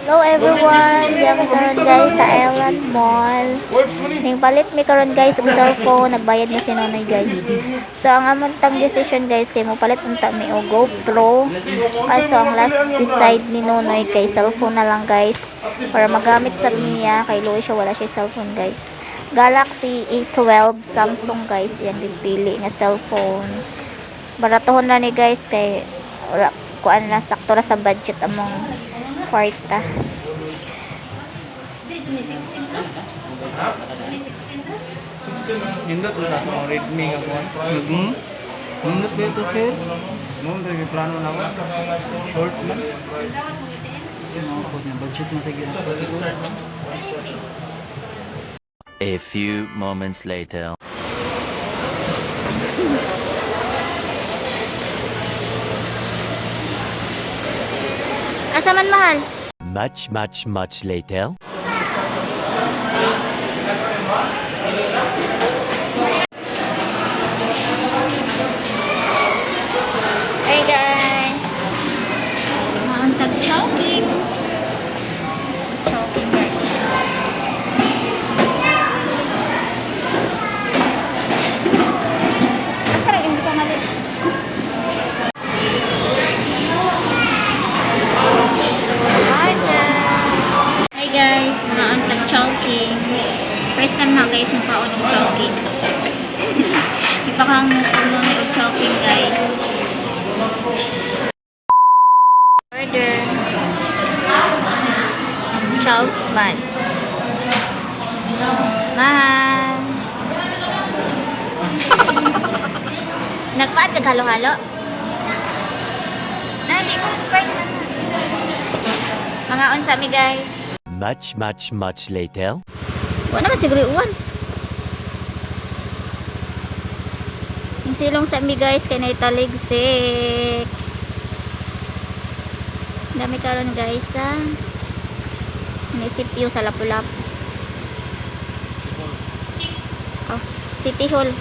Hello everyone! Diya mi karon guys sa Island Mall. Ning palit mi karon guys og cellphone, nagbayad na si Nonoy guys. So ang among tang decision guys kay mo palit unta mi og GoPro. Kaso ang last decide ni Nonoy kay cellphone na lang guys para magamit sa niya kay luoy siya, wala siya cellphone guys. Galaxy A12 Samsung guys iyang gipili nga cellphone. Baratohon na ni guys kay wala kuan na, sakto ra sa budget among kwarta. Nindot na ako Redmi nga phone. Nindot ba ito, sir? Mo may plano na ako. Short man. Ano po niya? Budget na sige. Siguro. A few moments later. Asa man, mahal? Much, much, much later. Hey guys! Maantag chowking. Chowking guys. Asa lang hindi ka malit? Hi guys! Hi guys! Maantag chowking. First time na guys makaon ng chowking. Ipakang mo og chowking guys. Order. Chow man. Mahal. Nagpaat kag halo-halo? Na, di ko Sprite na. Mga unsa mi guys. Much, much, much later. Wala naman siguro yung uwan. Yung silong sa mi guys kay naitaligsik. Dami karon guys sa munisipyo sa Lapu-Lapu. Oh, City Hall.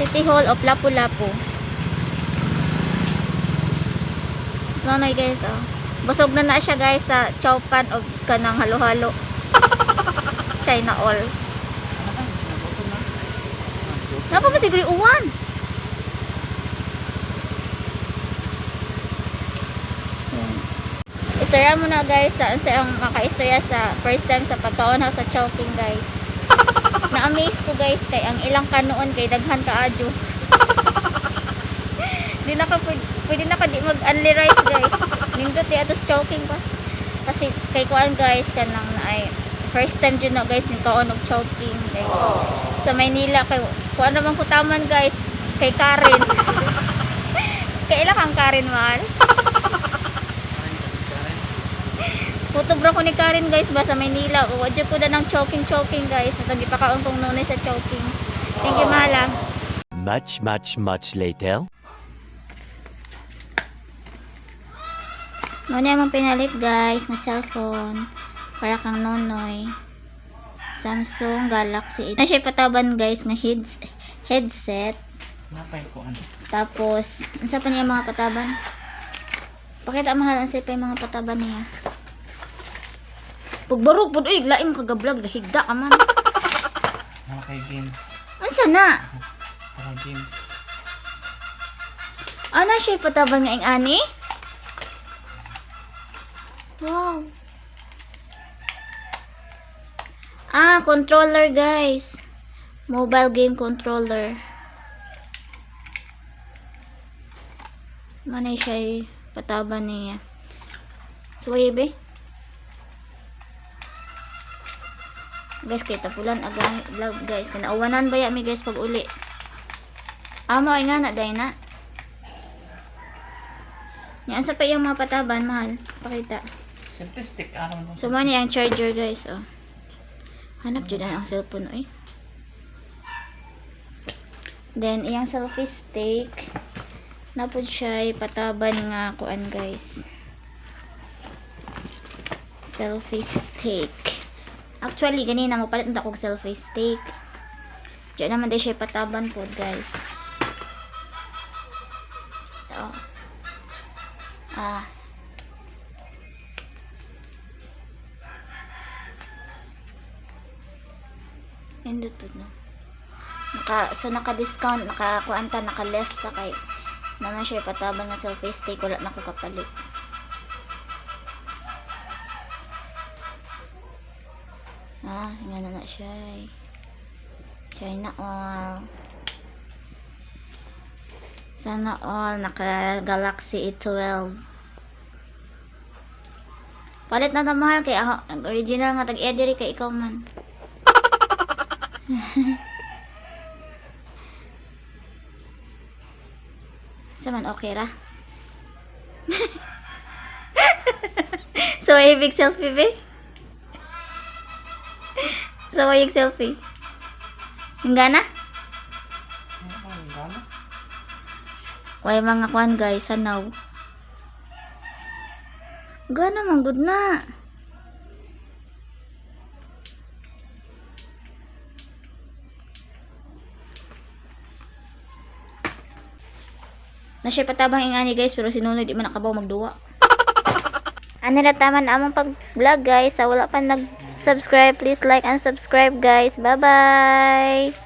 City Hall of Lapu-Lapu. Nonoy guys, oh. Busog na na siya guys sa chowpan og kanang halo-halo. China all. Napa ba siguro yung uwan? Yan. Istorya mo na guys sa ang makaistorya sa first time sa pagkaon ha sa Chowking guys. Na-amaze ko guys kay ang ilang kanoon kay daghan kaadyo. Di na ka pwede, pwede na ka di mag only rice guys. Nindot di atos Chowking pa. Kasi kay kuan guys kanang na ay first time jud na guys ni kaon og Chowking guys. Sa Maynila kay kuan naman ko taman guys kay Karen. Kay ila kang Karen, mahal? Photograph ko ni Karen guys ba sa Maynila. O jud ko na ng choking choking guys. Atong gipakaon kong nunay sa Chowking. Thank you, mahal ah. Much, much, much later. Nonoy among pinalit guys, nga cellphone para kang Nonoy. Samsung Galaxy 8. Na siya pataban guys nga headset. Napay ko ano. Tapos, unsa pa niya mga pataban? Pakita, mahal, unsa pa yung mga pataban niya. Pagbarog pud uy, laim ka ga-vlog, higda ka man. Para kay games. Unsa na? Para games. Ano siya pataban nga ing ani? Wow. Ah, controller guys. Mobile game controller. Manay siya eh, pataban niya. So, be. Guys, kay tapulan aga vlog guys. Kinauwanan ba ya mi guys pag uli? Amo ay nga na day na. Yan sa pa yung mga pataban, mahal? Pakita. Simplistic aron mo. So, mo ni ang charger guys, oh. Hanap jud na ang cellphone, oy. Then, iyang selfie stick. Napod siya pataban nga kuan guys. Selfie stick. Actually, ganina mo palit na akong selfie stick. Diyan naman din siya pataban po guys. Ito. Ah. Nindot pud, no. Naka so naka-discount, naka kuan ta, naka-less ta kay naman siya patabang nga selfie stick, wala na ko kapalit. Ah, nga na na siya eh. China all. Sana all naka Galaxy A12. Palit na ta, mahal, kay ako, ang original nga tag diri kay ikaw man. Sa man okay ra? So ay big selfie be? So ay selfie? Hingga na? Ang gana. Way mga kuan guys, sanaw. Gana man gud na. Na siya patabang ingani guys, pero si Nunoy di man nakabaw magduwa. Ano na taman among pag-vlog guys. Sa wala pa nag-subscribe, please like and subscribe guys. Bye-bye!